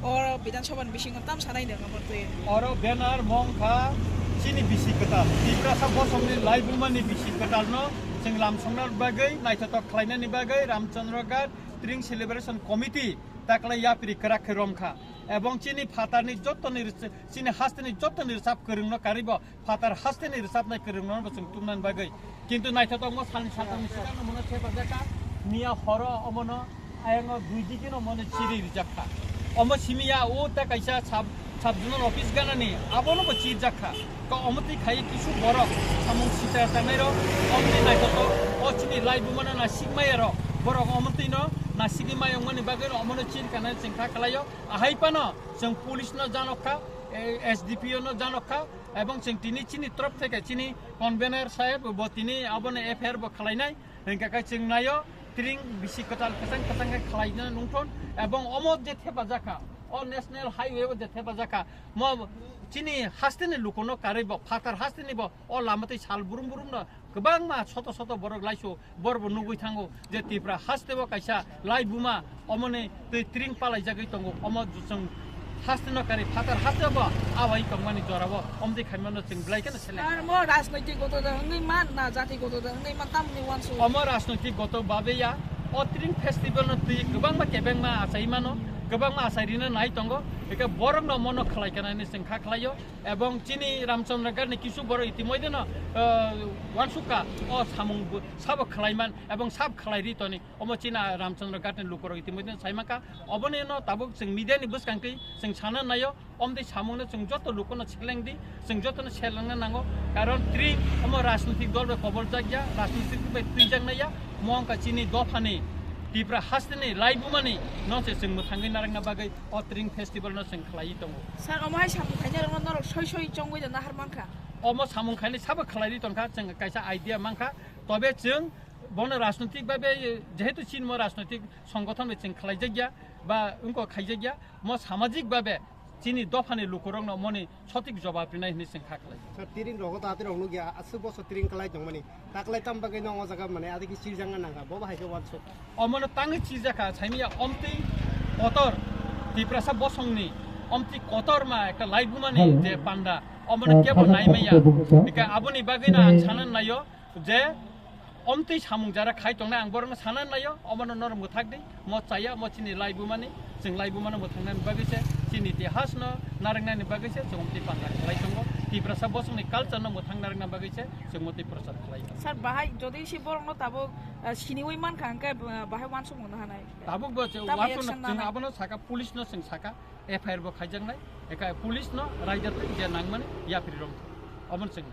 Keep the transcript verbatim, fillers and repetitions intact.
O Bidhan Sabha ni bisingo tam sanai nang abo twi. Oro banner mong kha chini bisi kwtal. Tiprasa bosongni laibumani bisi kwtalno chwng lamsongna bagwi, naithotok khlainani bagwi Ramchandra Ghat Tring Celebration Committee taklai yapri kwrak khe rom kha. Ebong chini phatarni jottoni rwch-, chini hasteni jottoni rwchap kwrwngno karibo phatar hasteni rwchapnai kwrwngno bo chwng tumnani bagwi. Kintu naithotokno salni saltangni swkangno mono thepajak kha, miya horo omono ayang o dui digino mono chiri rijak kha. Omo simi ya o ta kaisa sub, sub zonal office ganani abono bo chirjak kha. Ka omo twi khai kisu borok samung sitra tangnai rok omni naithotok o chini laibumano nasik maya rok borok omo twino nasigwi mayong mani bagwi no omono chiri kanani chwng kha khlaio. Ahai phano chwng police no janok kha, eh, S D P O no janok kha, ebong chwng tini chini torop theke chini convener saheb bo tini abono F I R bo khlainai. Hingkha khe chwng naio, tring bisi kwtal kwchang kwchang khe khlaina nungthon, ebong omo je thepajak kha, o national highway o je thepajak kha, mo chini hasteni lukuno karwi bo, phatar hasteni bo, o lama twi sal burum burum no kwbangma soto soto borok laisu, borok bo nugwi thango je Tripura haste o kaisa laibuma, omoni twi tring palaijagwi tongo, omo chwng haste no kari phatar haste bo awai tongmani jora o omdi khaimano chwng belai kheno seleng. Ar mo rajnoitik goto da wngwi man na jati goto da wngwi man tamni wansu. Omo rajnoitik goto babe ya, o tring festival no twi kwbangma kebengma achai mano, kwbangma achai rina nai tongo, eke borok no mono khlai kanani chwng kha khlaio, ebong chini Ramchandra Ghat ni kisu borok itimoide no, uh, wansukha o samung bo, sabo khlaiman ebong sab khlai ri toni. Omo chini Ramchandra Ghat ni lukurok itimoide no sai mankha. Oboni no tabuk chwng media ni bwskang twi chwng sana naio, omtwi samung no chwng joto luku no sikleng di, chwng joto no selengna nango. Karon tring omo rajnitik dol bai kobol jak ya, rajnitik bai twijak nai ya, mo wngkha chini dopha ni Tripura haste ni laibuma ni no se chwng mwthangwi narwkna bagwi o tring festival no chwng khlaiwi tongo. Sir, omo hai samung khainai rok no norok soi soi chongwi da nahar mankha. Omo samung khainai sabo khlaiwi tongkha, chwng kaisa idea mankha, tobe chwng bono rajnoitik babe, jehetu chini mo rajnoitik songothon bai chwng khlaijak ya ba wngkok khaijak ya, mo samajik babe chini dophani lukurokno moni sotik jobab rinai hinwi chwng kha khlai. Sir, tring rogo ta atirok nukya, aswk boso tring kwlai tongmani, taklai tam bagwi no o jaga mane adiki chirjakna nangkha, bo bahai khe wansuk. Omono tangwi chirjakha, saimanya omtwi kotor, Tiprasa bosongni omtwi kotor ma ekta laibumani je panda, omono kebo naimaya. Bika aboni bagwino ang sana naio, je omtwi samung jara khai tongnai, ang borokno sana naio, omono norok mwthak di, mo chaya, mo chini laibumani, chwng laibumano mwthangnani bagwi se, chini itihasno narwknani bagwi se chwng omtwi panda khlai tongo, Tiprasa bosongni culture-no mwthang narwkna bagwi se chwng omtwi prochar khlai tongo. Sir, bahai jodi se borokno tabuk, ah, siniwi mankha, hwnkhe, ah, bahai wansukmano hanai? Tabuk bo chwng wansukno, chwng abono saka, police-no chwng saka, F I R bo khaijaknai, eka police-no raida twi je nangmani yapri romthok, omono chwng.